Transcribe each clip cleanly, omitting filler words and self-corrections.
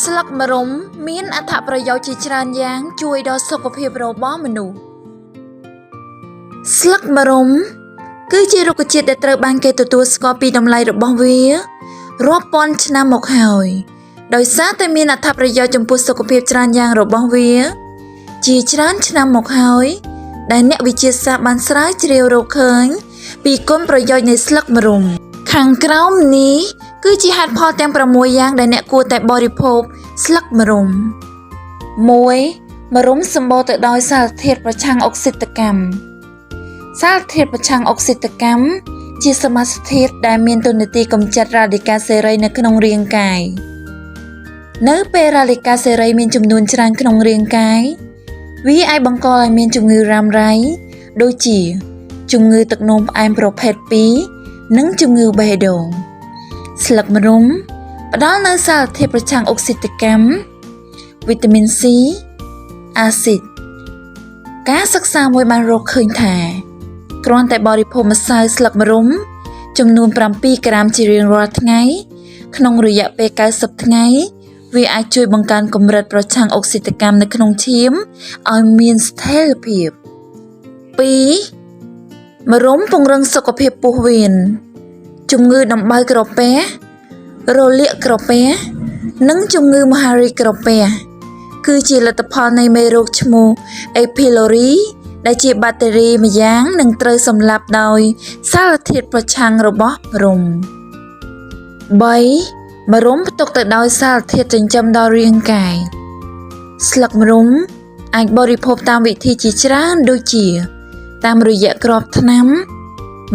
ស្លឹកម្រុំមានអត្ថប្រយោជន៍ជាច្រើនយ៉ាងជួយដល់សុខភាពរបស់មនុស្សស្លឹកម្រុំគឺជារុក្ខជាតិដែលត្រូវបានគេទទួលស្គាល់ពីតម្លៃរបស់វារាប់ពាន់ឆ្នាំមកហើយដោយសារតែមានអត្ថប្រយោជន៍ចំពោះសុខភាពច្រើនយ៉ាងរបស់វា ជាច្រើនឆ្នាំមកហើយដែលអ្នកវិទ្យាសាស្ត្របានស្រាវជ្រាវរកឃើញពីគុណប្រយោជន៍នៃស្លឹកម្រុំខាងក្រោមនេះគឺជាហេតុផលទាំង6យ៉ាងដែលអ្នកគួរតែបរិភោគស្លឹកម្រុំ1ម្រុំសម្បូរទៅដោយសារធាតុប្រឆាំងអុកស៊ីតកម្មសារធាតុប្រឆាំងអុកស៊ីតកម្មជាសមាសធាតុដែលមានតួនាទីកម្ចាត់រ៉ាឌីកាល់សេរីនៅក្នុងរាងកាយនៅពេលរ៉ាឌីកាល់សេរីមានចំនួនច្រើនក្នុងរាងកាយ វាអាចបង្កឲ្យមានជំងឺរ៉ាំរ៉ៃដូចជា ជំងឺទឹកនោមផ្អែមប្រភេទ2និងជំងឺបេះដូងស្លឹកម្រុំផ្ដល់នូវសារធាតុប្រឆាំងអុកស៊ីតកម្មវីតាមីន C អាស៊ីតការសិក្សាមួយបានរកឃើញថាគ្រាន់តែបរិភោគម្សៅស្លឹកម្រុំចំនួន7ក្រាមជារៀងរាល់ថ្ងៃ ក្នុងរយៈពេល90ថ្ងៃ វាអាចជួយបង្កើនកម្រិតប្រឆាំងអុកស៊ីតកម្មនៅក្នុងឈាមឲ្យមានស្ថិរភាព2ម្រុំពង្រឹងសុខភាពពោះវៀនជំងឺដំបៅក្រពះរលាកក្រពះនិងជំងឺមហារីកក្រពះគឺជាលទ្ធផលនៃមេរោគឈ្មោះ H. pylori ដែលជាបាក់តេរីម្យ៉ាងនឹងត្រូវសម្លាប់ដោយសារធាតុប្រឆាំងរបស់ម្រុំ3ម្រុំផ្ទុកទៅដោយសារធាតុចិញ្ចឹមដល់រាងកាយស្លឹកម្រុំអាចបរិភោគតាមវិធីជាច្រើនដូចជា តាមរយៈគ្រាប់ថ្នាំ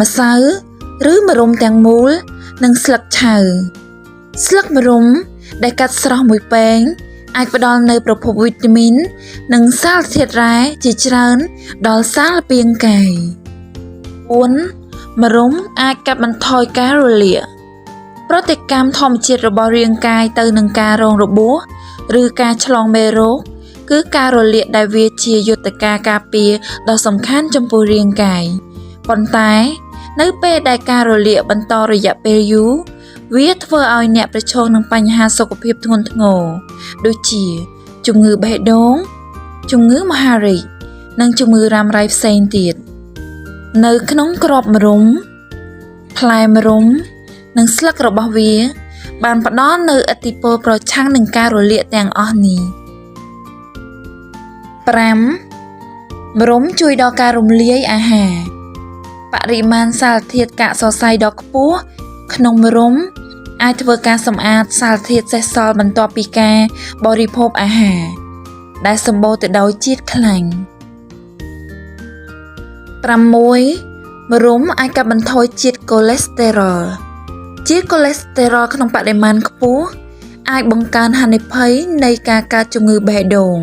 ម្សៅឬម្រុំទាំងមូល និងស្លឹកឆៅស្លឹកម្រុំដែលកាត់ស្រស់មួយពែងអាចផ្ដល់នូវប្រភពវីតាមីន និងសារធាតុរ៉ែជាច្រើនដល់សារពាង្គកាយ4ម្រុំអាចកាត់បន្ថយការរលាកប្រតិកម្មធម្មជាតិរបស់រាងកាយទៅនឹងការរងរបួសឬការឆ្លងមេរោគគឺការរលាកដែលវាជាយុទ្ធការការពារដ៏សំខាន់ចំពោះរាងកាយប៉ុន្តែនៅពេលដែលការរលាកបន្តរយៈពេលយូរវាធ្វើឲ្យអ្នកប្រឈមនឹងបញ្ហាសុខភាពធ្ងន់ធ្ងរដូចជា ជំងឺបេះដូង ជំងឺមហារីកនិងជំងឺរ៉ាំរ៉ៃផ្សេងទៀតនៅក្នុងគ្រាប់ម្រុំផ្លែម្រុំនិងស្លឹករបស់វា បានផ្ដល់នូវឥទ្ធិពលប្រឆាំងនឹងការរលាកទាំងអស់នេះ5ម្រុំជួយដល់ការរំលាយអាហារបរិមាណសារធាតុកាកសរសៃដ៏ខ្ពស់ក្នុងម្រុំអាចធ្វើការសម្អាតសារធាតុសេសសល់បន្ទាប់ពីការបរិភោគអាហារដែលសម្បូរទៅដោយជាតិខ្លាញ់6ម្រុំអាចកាត់បន្ថយជាតិកូលេស្តេរ៉ុលជាតិកូលេស្តេរ៉ុលក្នុងបរិមាណខ្ពស់អាចបង្កើនហានិភ័យនៃការកើតជំងឺបេះដូង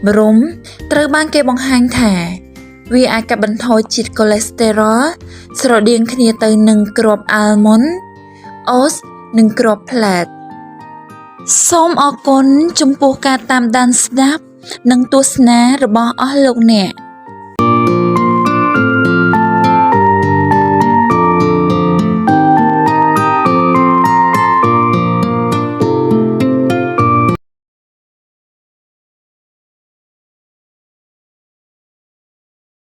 ម្រុំត្រូវបានគេបង្ហាញថា វាអាចកាត់បន្ថយជាតិកូលេស្តេរ៉ុលស្រដៀងគ្នាទៅនឹងគ្រាប់អាល់ម៉ុនអូសនិងគ្រាប់ផ្លែតសូមអរគុណចំពោះការតាមដានស្ដាប់ និងទស្សនារបស់អស់លោកអ្នក។